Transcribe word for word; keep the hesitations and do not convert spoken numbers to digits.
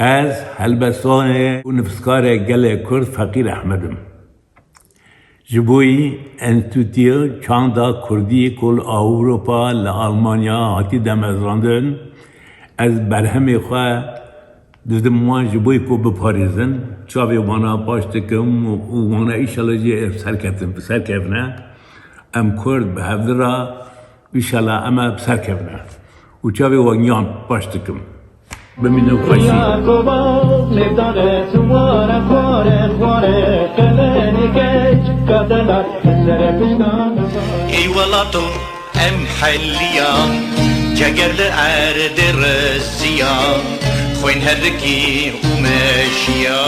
Ez helbestvanê û nivîskarê gelê Kurd Feqîr Ehmed im. Ji bo yî Enstîtuya Çanda Kurdî ku li Ewropa, li Almanya hatî demezrandin, ez berhemê xwe didim wan ji bo ku biparêzin. Çavê wana paş dikim û, û wana îşallah jî ev serketin, bi serkevine. Em Kurd bi hevdi re, îşallah em ê bi serkevine. Û çavê wan yan paş dikim. Bimînin xweşî. Yakoba, nêvdane, siware, xware, xware, qelenî keç, kadelar, sere piştan. Ey welato, em heliya, ceger li erdê reziya, xwên herikî û meşiya.